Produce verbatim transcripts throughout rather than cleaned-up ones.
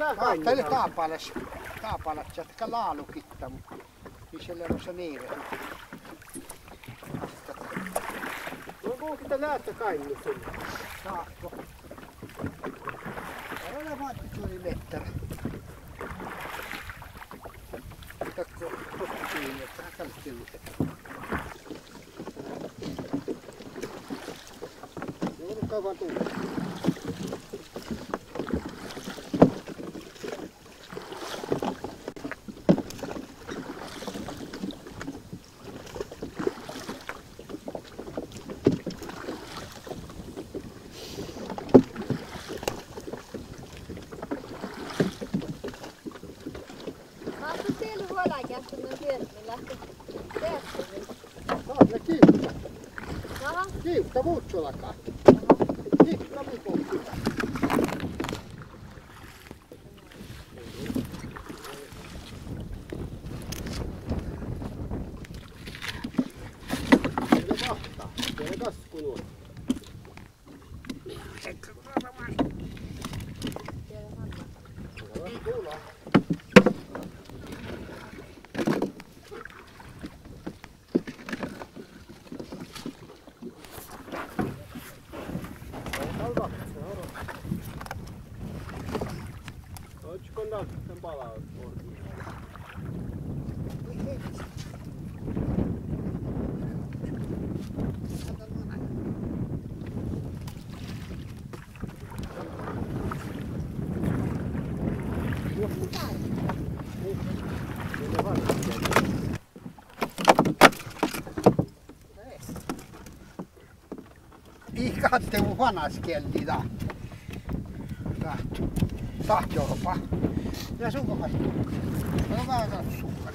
Gal lea gábálaš, gábálaš, dat gal lálu gitta, mu-, mis lea rosa nire. Astat. No, go gitta leat gáinnu sul? Sáhko. Gal lea mánná čuođi mehtera. Dakko, čuođi mehtera, gal lea. Máhtát diet vuolágeahtá mun biednila? Dearppamin. Dát lea givtta. Aha. Givtta vuččolagat. Givtta mi bohte. Dát lea gáhta, dát lea gaskku nu. Ii, gal de mu fanas gielli dát. Dát, dát jorba. Ja suhka fai. No, vel suhka.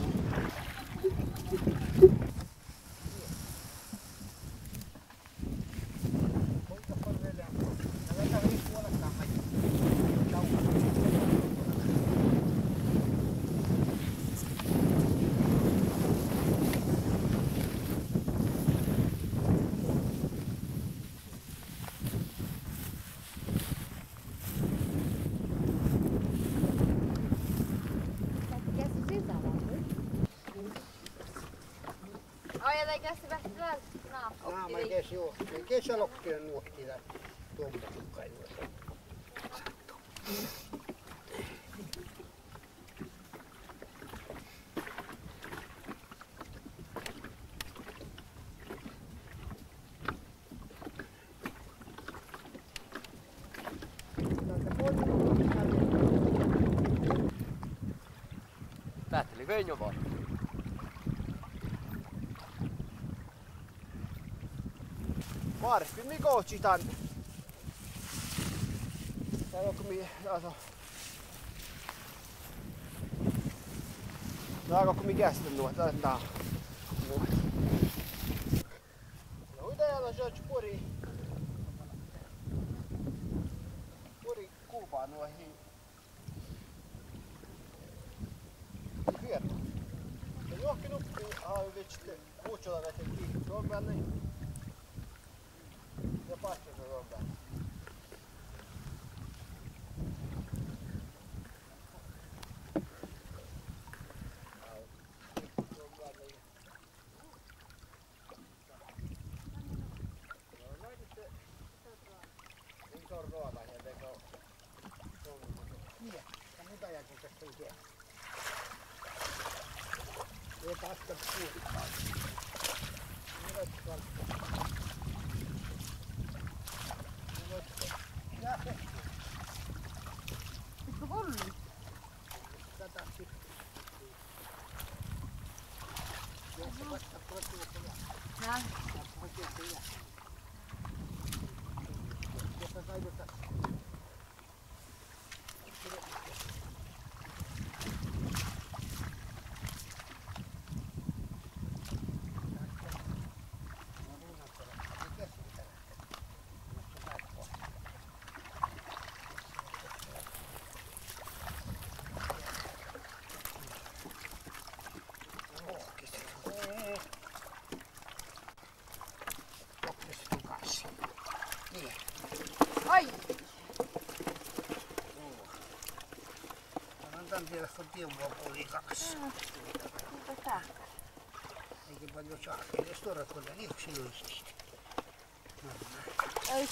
Ai, ja de gasi beassat vel. Ná, ná, ma ii gesi, juo, ii gesi lokki nuohti dat. Duommá sukkai. Dáhte lei vel njoba. Várppi, mii gohčit dan. Dá go mii, altså. Dá go mii geastan nu, dá, dá. Nu. Ja hui, dá lea čađa buori. Buori guba nu ahte. Fierro. Ja juohke nuppi, aa, večte, vuččolagat ja ki-, doppe, ja báhččat doppe. Ai. Dan dieđát go dievva bođii gas. Aa, dat dá. Eai ge bal juo čáhkki, de stuorra go lea, nihkkii luistit. Ai.